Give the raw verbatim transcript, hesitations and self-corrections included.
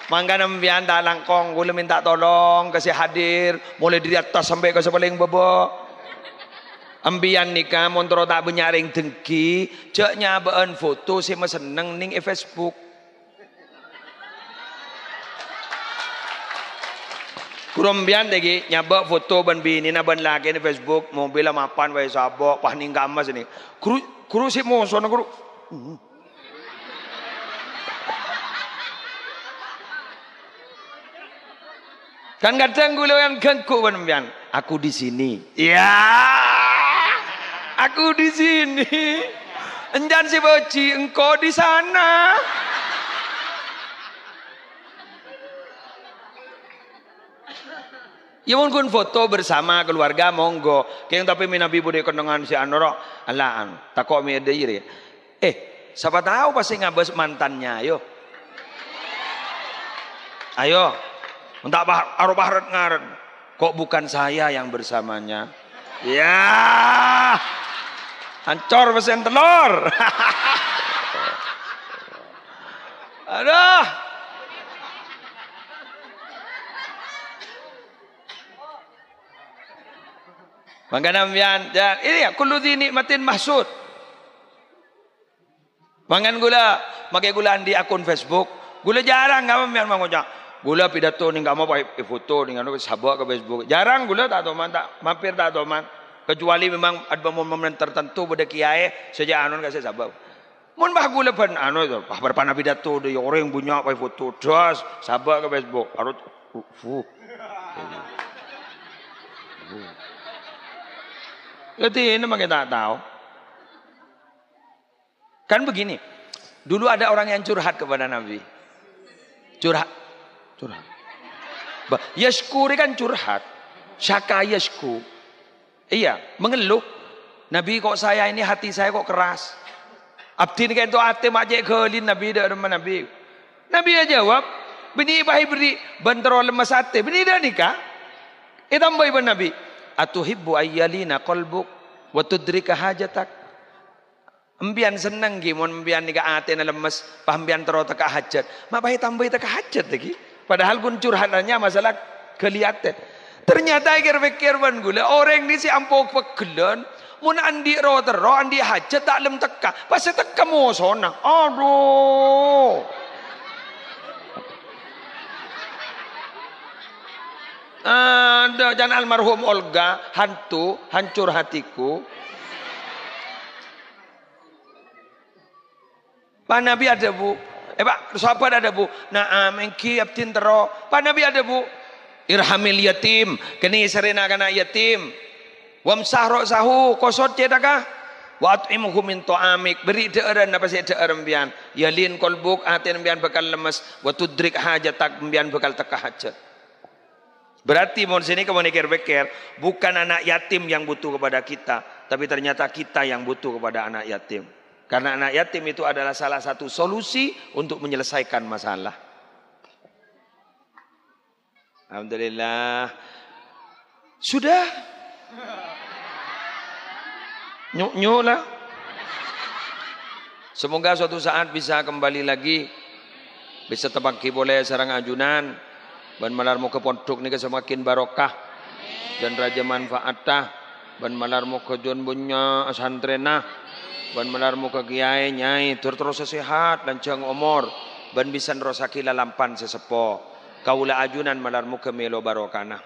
Mangkana empèyan ta' langkong, kaulâ mènta tolong ka sè hadir, molaè dâri attas sampè' ka sè palèng bâbâ. Empèyan nèka mon terro ta' bânnya' rèng denggi, jhâ' nyabâ'ân foto sè masenneng nèng è Facebook. Ghuru empèyan ta' ghi' nyabâ' foto bân binèna bân lakèna è Facebook, mobilla mapan waè sabâ', pas nèng kamma sènè. Ghuru, ghuru sè mosona, ghuru. Kan kadhâng kaulâ yang ganggu bân empèyan. "Aku di sini." Ya, "Aku di sini." Enjân sè bâji', "Engkau di sana." Ya, mon ghun foto bersama keluarga, monggo. Kèng tapè mènabi budi kennengngan sè anu, ro, allaan. Tako' mè' dâri. Eh, sapa tao pas sè ngabâs mantannya, ayo. Ayo. Mon ta' bah-, aropa ret-ngaret. Kok bukan saya yang bersamanya? Ya. Hancor mesin telur. Aduh. Mangkana empèyan, ya, ini ya, kullu dzi ni'matin mahsud. Mangkana kaulâ, makè kaulâ andi' akun Facebook. Kaulâ jhârâng ka empèyan mangoca'. Kaulâ pidato nèng kamma pas è-, èfoto nèng anu, sabâ' ka Facebook. Jhârâng kaulâ ta' toman, ta' mampir ta' toman. Kecuali memang ada momen-momen tertentu bâdâ kiyaè sè jhâ' anu ka sè sabâ'. Mon pas kaulâ bân anu to, pas bârâmpa pidato dâ' orèng bânnya' pas foto, das, sabâ' ka Facebook. Arut, fuh. Dâddhi, ini makè ta' tao. Kan begini, dulu ada orang yang curhat kepada Nabi. Curhat. Curhat. Ba-, yashku ini kan curhat. Syaka yashku. Iya, mengeluh. "Nabi, kok saya ini, hati saya kok keras. Abdhina ka'dinto atè ma' cè' ghâli, Nabi, dâ' remma, Nabi." Nabi ajâwâb, "Binè pas èberri' bân terro lemmes atè. Binè dâ' nèka." Ètambâi bân Nabi, "Atuhibbu ayyalina qalbuk wa tudrika hajatak?" Empèyan senneng ghi' mon empèyan nèka atèna lemmes, pas empèyan terro tekka hajat. Ma' pas ètambâi tekka hajat lagi. Padahal ghun curhatannya masalah ghâli atè. Ternyata èkèr-pèkkèr bân kaulâ, orèng nè sè ampo pegghellân, mon andi' ro-terro, andi' hajat ta' lem tekka, pas sè tekka mosona. Adhu. Adhu, can almarhum Olga, hantu, hancur hatiku. Pas Nabi adhâbu, eh, Pak, sahabat adhâbu, "Na'am, èngghi abdhina terro." Pas Nabi adhâbu, "Irhamil yatim, kennèng èssèrè na'-kana' yatim. Wamsah ra'sahu, kosot cèthagghâ. Wa at'imhu min ta'amik, berri' dhâ'ârân apa sè èdhâ'âr empèyan. Yalin qalbuk, atèna empèyan bhâkal lemmes. Wa tudrik hajatak, empèyan bhâkal tekka hajat." Berarti mon sè nèka mon èkèr-pèkkèr, bukan anak yatim yang butuh kepada kita, tapi ternyata kita yang butuh kepada anak yatim. Karena anak yatim itu adalah salah satu solusi untuk menyelesaikan masalah. Alhamdulillah. Sudah? Nyu'-nyu' la. Semoga suatu saat bisa kembali lagi, bisa tepanggi polè sareng ajunan, bân malar moghâ pondhuk nèka samakin barokah, dân rajâ manfaatta, bân malar moghâ dân bânnya' santrèna, bân malar moghâ kiyaè, nyai, dur terrosa sehat, lanjhâng omor, bân bisa nerrossaghi lalampan sè seppo. Kaulâ ajunan malar moghâ mèlo barokana.